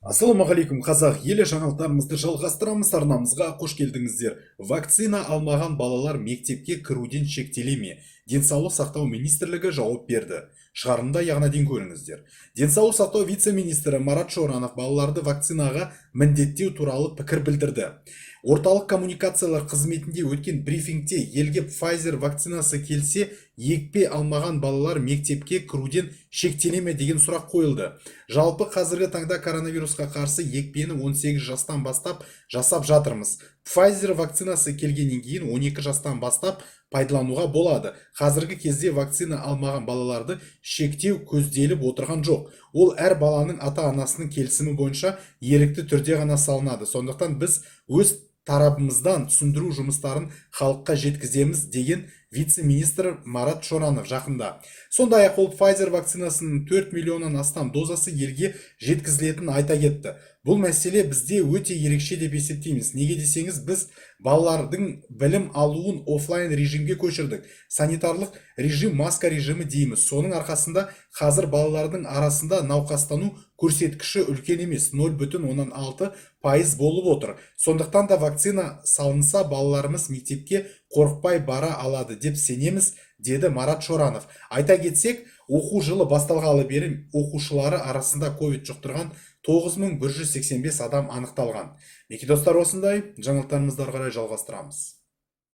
Ассалаумағалейкум, қазақ елі! Жаңалықтарымызды жалғастырамыз. Арнамызға қош келдіңіздер. Вакцина алмаған балалар мектепке кіруден шектеле ме? Денсаулық сақтау министрлігі жауап берді. Шығарылымды аяғына дейін көріңіздер. Денсаулық сақтау вице-министрі Марат Шоранов балаларды вакцинаға міндеттеу туралы пікір білдірді. Орталық коммуникациялар қызметінде өткен брифингте елге Pfizer вакцинасы келсе, екпе алмаған балалар мектепке кіруден шектеле ме деген сұрақ қойылды. Жалпы, қазіргі таңда коронавирусқа қарсы екпені 18 жастан бастап жасап жатырмыз. Pfizer вакцинасы келгеннен кейін 12 жастан бастап пайдалануға болады. Қазіргі кезде вакцина алмаған балаларды шектеу көзделіп отырған жоқ. Ол әр баланың ата-анасының келісімі бойынша ерікті түрде ғана салынады. Сондықтан біз өз тарапымыздан түсіндіру жұмыстарын халыққа жеткіземіз, деген вице-министр Марат Шоранов жақында. Сондай-ақ ол Pfizer вакцинасының 4 миллионнан астам дозасы елге жеткізілетінін айта кетті. Бұл мәселе бізде өте ерекше деп есептейміз. Неге десеңіз, біз балалардың білім алуын офлайн режимге көшірдік. Санитарлық режим, маска режимі дейміз. Соның арқасында қазір балалардың арасында науқастану көрсеткіші үлкен емес, 0,6% болып отыр. Сондықтан да вакцина салынса, балаларымыз мектепке қорықпай бара алады деп сенеміз, деді Марат Шоранов. Айта кетсек, оқу жылы басталғалы бері оқушылары арасында ковид жұқтырған 9185 адам анықталған. Мінекей, достар, осындай жаңалықтарымызды ары қарай жалғастырамыз.